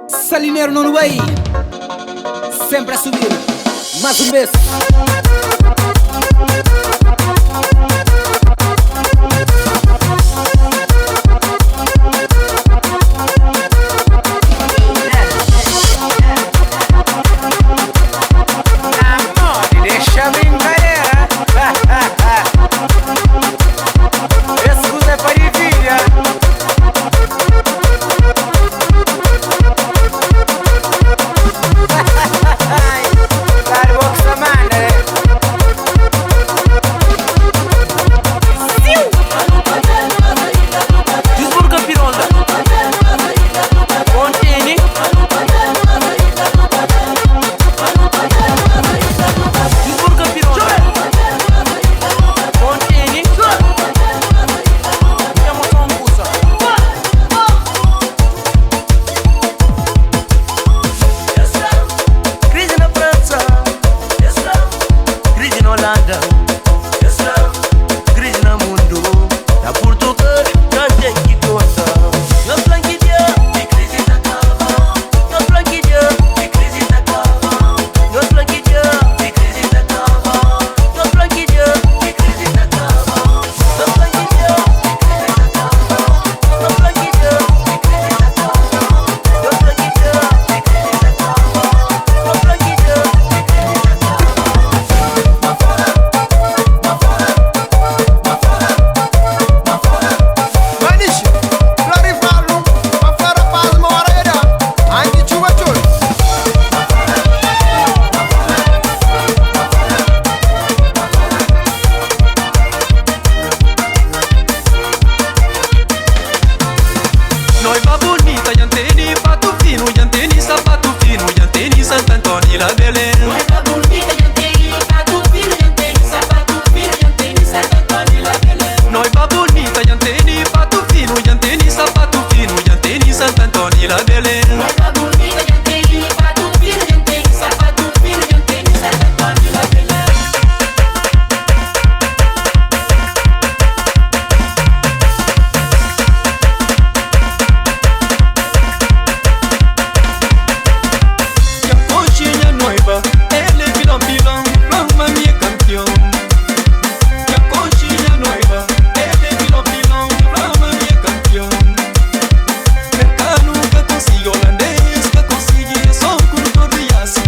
Salineiro no way, sempre a subir. Mais um vez. Deixa a brincadeira. Escusa é parivilha. Claro que se manda, né? Desburga pironda. Contene. Desburga pironda. Contene. Emoção russa. Crise na França, crise na Holanda, crise no mundo. Na Portugal, não tem que conta. Na Flanquidia, crise na cava. Na Flanquidia, crise na cava. Na Flanquidia, crise na cava. Na Flanquidia, crise na cava. Na Flanquidia, crise na cava. Na Flanquidia, crise na cava. Na Flanquidia, crise na cava. Na Flanquidia, crise na cava. Maniche, Florivaldo, pa fla rapaz ma hora é da Anti tchuba tchoi. Noiva bonita, janteni, pato fino, janteni, sapato fino, janteni, Santo Antônio lá Belém. Noiva bonita, janteni, pato fino, janteni, sapato fino, janteni, Santo Antônio lá Belém. Noiva bonita, janteni, pato fino, janteni, sapato fino, janteni, Santo Antônio lá Belém. Noiva bonita, janteni, pato fino, janteni, sapato fino, janteni, Santo Antônio lá Belém. Que coxinha noiva, ele é pilão pilão, flama minha campeão. Que coxinha noiva, ele é pilão pilão, flama minha campeão. Mercado nunca consegui holandês, que consegui só condutor de aço.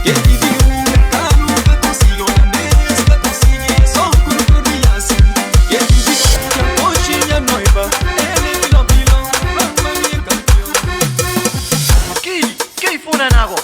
Que tive um mercado nunca consegui holandês, que consegui só condutor de aço. Que tive que coxinha noiva, ele é pilão pilão, flama minha campeão. Ki, ki funanago.